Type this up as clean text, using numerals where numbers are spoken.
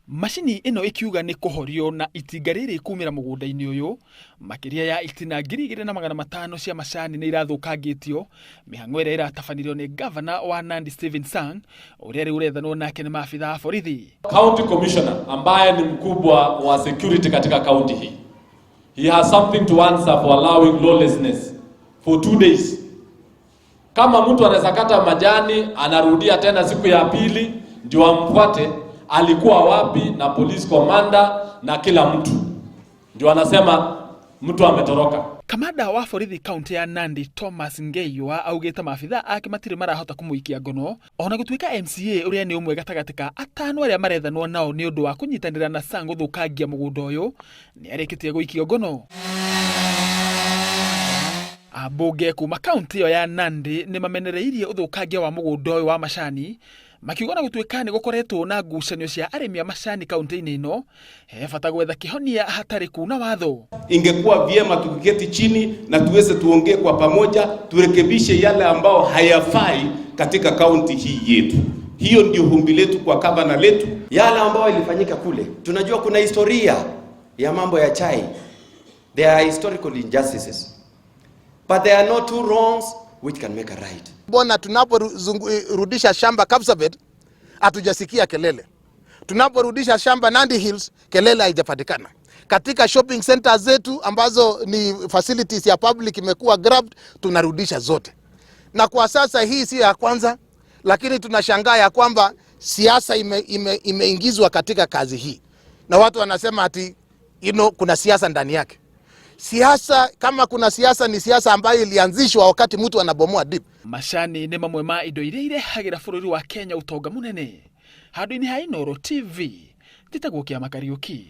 Macini ĩno ĩkiuga nĩ kũhorio na itinga rĩrĩ kumĩra mũgũnda-inĩ ũyũ. Makĩria ya itina 2500 cia macani nĩ irathũkangĩtio, mĩhang'o ĩrĩa ĩratabanirio nĩ ngavana wa Nandi Stephen Sang, ũrĩa rĩu ũrethanwo nake nĩ maabitha a borithi. County Commissioner ambaye ni mkubwa wa security katika county hii, he has something to answer for allowing lawlessness for 2 days. Kama mtu anaweza kata majani anarudia tena siku ya pili ndio amfuate, alikuwa wapi? Na police commander na kila mtu ndio anasema mtu ametoroka. Kamanda wa borithi kaunti ya Nandi Thomas Ngeiwa augĩte maabitha ake matirĩ marahota kũmũikia ngono, ona gũtuĩka MCA ũrĩa nĩ ũmwe gatagatĩ ka atano arĩa marethanwo nao nĩ ũndũ wa kũnyitanĩra na Sang gũthũkangia mũgũnda ũyũ nĩ arĩkĩtie gũikio ngono. Ambunge kuma kaunti ĩyo ya Nandi nĩ mamenereirie ũthũkangia wa mũgũnda ũyũ wa macani, makiuga na gũtuĩka nĩ gũkoretwo na ngucanio cia arĩmi a macani kaunti-inĩ ĩno, he bata gwetha kĩhonia hatarĩ kuna watho. Ingekuwa vyema tukiketi chini na tuweze tuongee kwa pamoja, turekebishe yale ambao hayafai katika kaunti hii yetu. Hiyo ndio ombi letu kwa gavana letu. Yale ambayo ilifanyika kule, tunajua kuna historia ya mambo ya chai. There are historical injustices, but there are no two wrongs which can make a right. Mbona tunaporudisha shamba Kapsabet hatujasikia kelele? Tunaporudisha shamba Nandi Hills kelele haijapatikana. Katika shopping center zetu ambazo ni facilities ya public imekuwa grabbed, tunarudisha zote. Na kwa sasa hii si ya kwanza, lakini tunashangaa ya kwamba siasa imeingizwa katika kazi hii, na watu wanasema ati kuna siasa ndani yake. Siasa, kama kuna siasa, ni siasa ambayo ilianzishwa wakati mtu anabomoa dip. Macani nĩ mamwe ma indo iria irehagĩra bũrũri wa Kenya ũtonga mũnene. Handũ-inĩ ha Inooro TV, njĩtagwo Kĩama Kariũki.